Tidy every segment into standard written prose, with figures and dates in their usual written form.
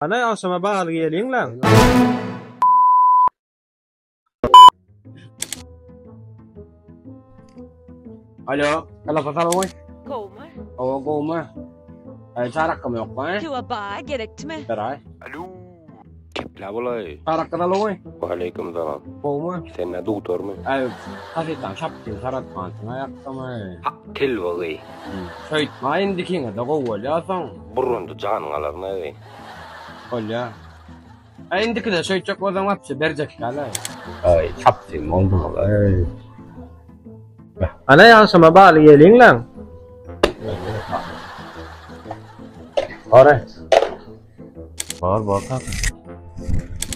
Hany agşama balyk iýeliň-läň. Alo, telefon salaway. Gowmy? Owa, gowmy? Ay, çarakam yok mu? Piwa ba gerekdimi? Beray. Alo. Kepla bolay. Çarakka salaway. Waleýkim salam. Gowmy? Sen ne doktormy? Ay, kasetden şapkyn saratmansyň aýakdamy? Ha, telwagy. Şöýtme indikiňe de gowy bolýarsyň. Burundy janyň alarmy? Bolýar. Ay indikide şöýtjek bolsaň wapşe berjek däl. Ay, çapsyn boldy aý. Hany agşama balyk iýeliň-läň. Ore. Bar bar kaka.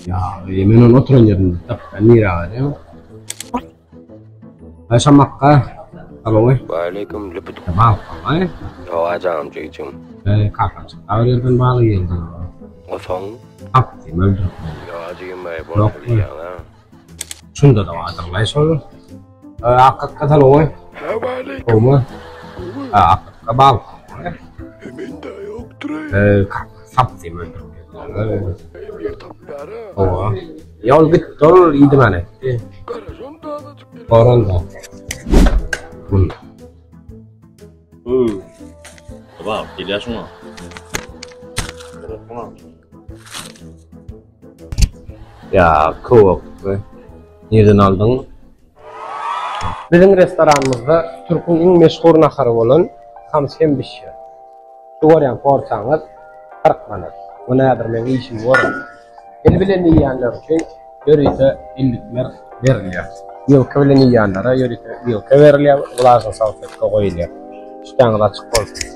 Ya, men onu oturan ýerimde tapyp, nirä barýan? Ay şamakka. Alo. Waleýkim lüpüt. Balkanay. Hawa janym jigijim. Ey kakam çykdy. Agyr ýerden balyk geldi. Osaň. Tapdym öldürip. Ýa jigim aý Yok. bol bilýän ha. Şunda da bardyr şol. Akakka saloy. Waleýkim. Gowmy? Akakka bal. Mende ýokdur. Ey kaka sapdym öldürip. Hawa. Ýol gitdi ol iýdim ane. Boran da. Bun. Uuu. Baba gelýär şuňa. Ya kowak. Nirden aldyň? Biziň restoranymyzda türküň iň meşhur nahary bolan hamsi hem bişýär. Şu görýän porsiýaňyz 40 manat. Bu nädir meň işimi görüň. El bilen iýýänler üçin ýörite ellikler berilýär. Wilka bilen iýýänlere ýörite wilka berilýär, wlažnyý salfetka goýulýar. Işdäňiz açyk bolsun.